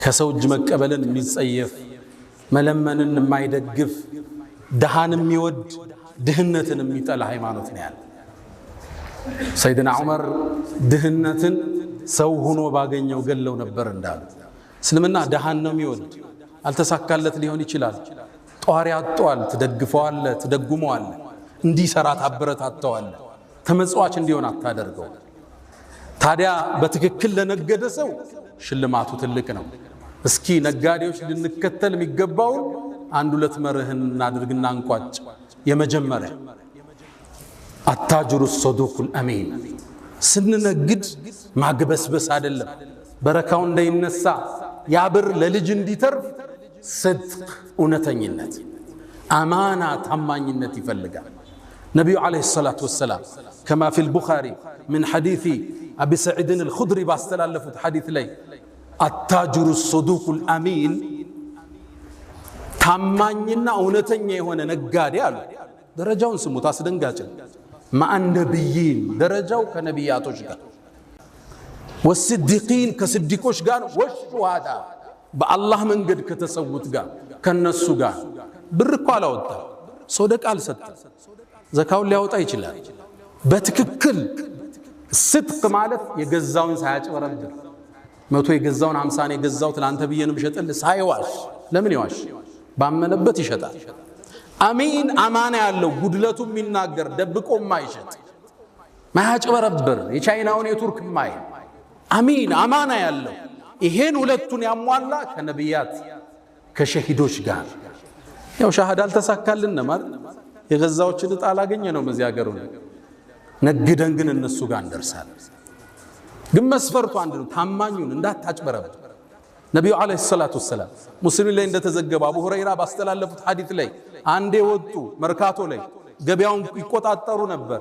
ከሰው እጅ መቀበልን የሚጸየፍ፣ መለመንን የማይደግፍ፣ ድሃን የሚወድ፣ ድህነትን የሚጠላ ሃይማኖት ነው ያለ። ሰይድና ዑመር ድህነትን ሰው ሆኖ ባገኘው ገለው ነበር እንዳሉ። እስልምና ድሃን ነው የሚወድ። አልተሳካለት ሊሆን ይችላል። ጧሪ አጧል፣ ትደግፈዋለ፣ ትደጉመዋለ፣ እንዲሰራ ታበረታተዋለ፣ ተመጽዋች እንዲሆን አታደርገው። ታዲያ በትክክል ለነገደ ሰው ሽልማቱ ትልቅ ነው። እስኪ ነጋዴዎች ልንከተል የሚገባውን አንድ ሁለት መርህን እናድርግና እንቋጭ። የመጀመሪያ التاجر الصدوق الأمين። ስንነግድ ማግበስበስ አይደለም፣ በረካው እንዳይነሳ ያ ብር ለልጅ እንዲተርፍ صدق፣ እውነተኝነት፣ አማና፣ ታማኝነት ይፈልጋል። ነቢዩ عليه الصلاة والسلام كما في البخاري من حديث أبي سعيد الخدري ባስተላለፉት ሐዲት ላይ التاجر الصدوق الأمين ታማኝና እውነተኛ የሆነ ነጋዴ አሉ። ደረጃውን ስሙት፣ አስደንጋጭ ነው። مع النبيين ደረጃው ከነቢያቶች ጋር፣ والصديقين ከስዲቆች ጋር፣ والشهداء በአላህ መንገድ ከተሰዉት ጋር ከነሱ ጋር። ብር እኮ አላወጣም፣ ሶደቃ አልሰጠም፣ ዘካውን ሊያወጣ ይችላል። በትክክል صدق ማለት የገዛውን ሳያጭበረብር፣ 100 የገዛውን 50ን የገዛው ትላንተ ብዬ ነው የምሸጥልህ ሳይዋሽ። ለምን ይዋሽ? ባመነበት ይሸጣል። أمين አማና ያለው፣ ጉድለቱ የሚናገር፣ ደብቆ የማይሸጥ፣ ማያጭበረብር፣ የቻይናውን የቱርክ ማይ፣ أمين አማና ያለው፣ ይሄን ሁለቱን ያሟላ ከነቢያት ከሸሂዶች ጋር። ያው ሻሃዳ አልተሳካልን ማለት የገዛዎችን ዕጣ አላገኘ ነው በዚህ ሀገር። ነግደን ግን እነሱ ጋር እንደርሳለን። ግን መስፈርቱ አንድ ነው። ታማኙን እንዳታጭበረብር። ነቢዩ عليه الصلاة والسلام ሙስሊም ላይ እንደተዘገበ አቡ ሁረይራ ባስተላለፉት ሐዲት ላይ አንዴ ወጡ፣ መርካቶ ላይ ገበያውን ይቆጣጠሩ ነበር።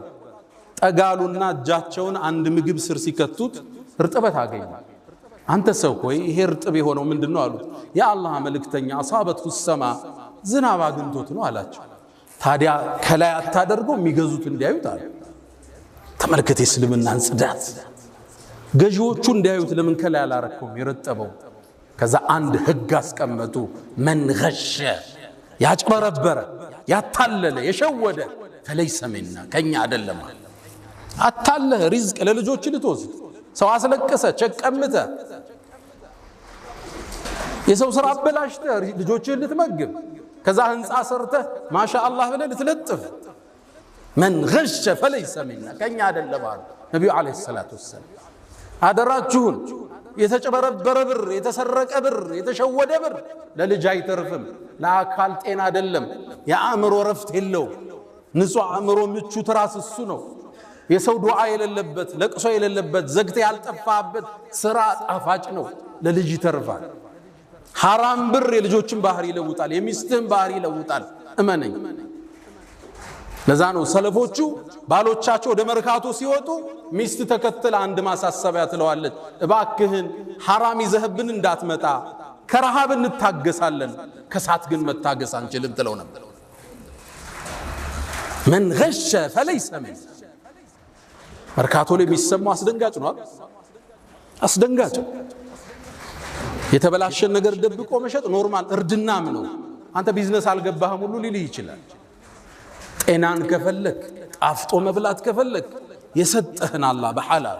ጠጋሉና እጃቸውን አንድ ምግብ ስር ሲከቱት እርጥበት አገኙ። አንተ ሰው ሆይ፣ ይሄ እርጥብ የሆነው ምንድን ነው አሉት። የአላህ መልእክተኛ أصابته السماء ዝናብ አግኝቶት ነው አላቸው። ታዲያ ከላይ አታደርገው የሚገዙት እንዲያዩት አሉ። ተመልከት የእስልምናን ጽዳት። ገዢዎቹ እንዲያዩት ለምን ከላይ አላረከውም የረጠበው? ከዛ አንድ ህግ አስቀመጡ። من غش ያጭበረበረ፣ ያታለለ፣ የሸወደ فليس منا ከኛ አይደለም። አታለህ ሪዝቅ ለልጆች ልትወስድ፣ ሰው አስለቅሰ ቸክ ቀምተ፣ የሰው ስራ አበላሽተ ልጆችህን ልትመግብ፣ ከዛ ህንፃ ሰርተህ ማሻ አላህ ብለህ ልትለጥፍ፣ من غش فليس منا ከኛ አይደለም አሉ ነቢዩ عليه الصلاة والسلام። አደራችሁን፣ የተጨበረበረ ብር፣ የተሰረቀ ብር፣ የተሸወደ ብር ለልጅ አይተርፍም። ለአካል ጤና አይደለም፣ የአእምሮ ረፍት የለውም። ንጹህ አእምሮ ምቹ ትራስ እሱ ነው። የሰው ዱዓ የሌለበት፣ ለቅሶ የሌለበት፣ ዘግተ ያልጠፋበት ስራ ጣፋጭ ነው፣ ለልጅ ይተርፋል። ሐራም ብር የልጆችን ባህሪ ይለውጣል፣ የሚስትህን ባህሪ ይለውጣል። እመነኝ። ለዛ ነው ሰለፎቹ ባሎቻቸው ወደ መርካቶ ሲወጡ ሚስት ተከትላ አንድ ማሳሰቢያ ትለዋለች። እባክህን ሐራም ይዘህብን እንዳትመጣ፣ ከረሃብ እንታገሳለን፣ ከሳት ግን መታገስ አንችልም ትለው ነበር። من غش فليس منا። መርካቶ ላይ የሚሰማው አስደንጋጭ ነው። አስደንጋጭ። የተበላሸን ነገር ደብቆ መሸጥ normal እርድናም ነው። አንተ ቢዝነስ አልገባህም ሁሉ ሊልህ ይችላል። ጤናን ከፈለክ፣ ጣፍጦ መብላት ከፈለክ የሰጠህን አላህ በሐላል።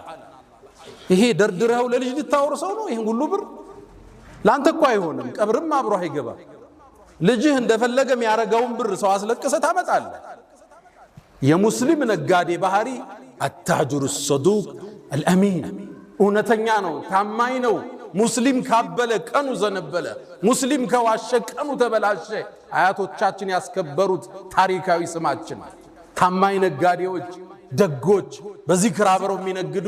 ይሄ ደርድረኸው ለልጅ ልታወርሰው ነው። ይህን ሁሉ ብር ለአንተ እኮ አይሆንም። ቀብርም አብሮ አይገባ። ልጅህ እንደፈለገ የሚያረገውን ብር ሰው አስለቅሰ ታመጣለህ። የሙስሊም ነጋዴ ባህሪ التاجر الصدوق الأمين እውነተኛ ነው፣ ታማኝ ነው። ሙስሊም ካበለ ቀኑ ዘነበለ፣ ሙስሊም ከዋሸ ቀኑ ተበላሸ። አያቶቻችን ያስከበሩት ታሪካዊ ስማችን ታማኝ ነጋዴዎች፣ ደጎች፣ በዚክር አብረው የሚነግዱ።